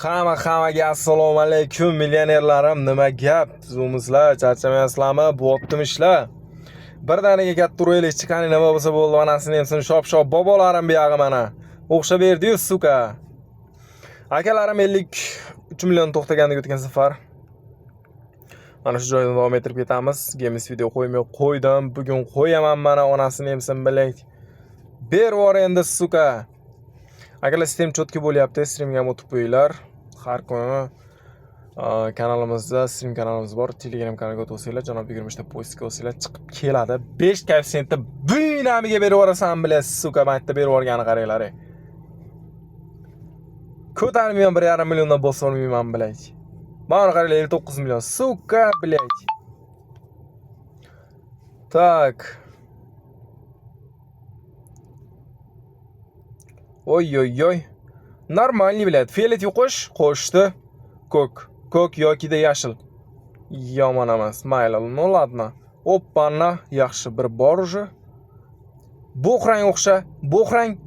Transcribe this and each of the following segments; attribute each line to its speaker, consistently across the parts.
Speaker 1: Hamma hammaga assalomu alaykum, millionerlarim, nima gap? Tuzukmisizlar, charchamayapsizlarmi? Bo'ptimi ishlar? Birdaniga katta uraylik, chiqani nima bo'lsa bo'ldi, onasini emsin, shop-shop bobolarim buyog'i mana. O'xshab berdi-yu, сука. Akalarim, 53 million to'xtagandik o'tgan safar. Mana shu joydan davom ettirib ketamiz. Games video qo'ymay qo'ydim. Bugun qo'yaman mana, onasini emsin, блядь. Berib yubor endi, сука. Akalar, stream чётко bo'lyapti. Streamga ham o'tib qo'yinglar. Har kuni kanalimizda stream kanalimiz bor. Telegram kanaliga o'tib olsanglar, Janob 23 ta поиск ga olsanglar chiqib keladi. 5 koeffitsiyentda buynamiga berib yuborasan, блядь, сука, maytda berib yuborgani qaranglar. Ey. Ko'tarmayman, 1,5 milliondan bosib olmayman, блядь. Mana qaranglar, 59 million. Сука, блядь. Так. Oy oy oy. Нормальный, блядь. Фиолет qo'sh, qo'shdi. Ko'k. Ko'k yokida yashil. Yomon emas. Mayli, ну ладно. Oppa-na, yaxshi bir bor уже. Bo'q rang o'xsha, bo'q rang.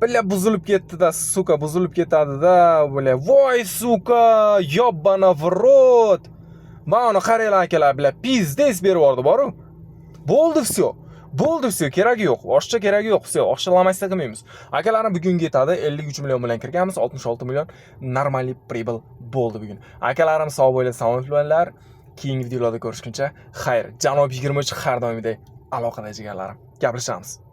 Speaker 1: Бля, buzilib ketdi-da, сука, buzilib ketadi-da, бля. Voy, сука, ёбана в рот. Mana uni qaranglar, akalar, бля, пиздец berib yubordi, boru. Bo'ldi, всё. Bo'ldi, всё, keragi yo'q. Boshqa keragi yo'q. Всё, oshcha ламайся qilmaymiz. Akalarim, bugunga yetadi. 53 million bilan kirganmiz, 66 million нормальный прибыль bo'ldi bugun. Akalarim, sog' bo'linglar, salomat bo'linglar. Keyingi videolarda ko'rishguncha xayr. Janob 23 har doimgidek aloqada, jigarlarim. Gaplashamiz.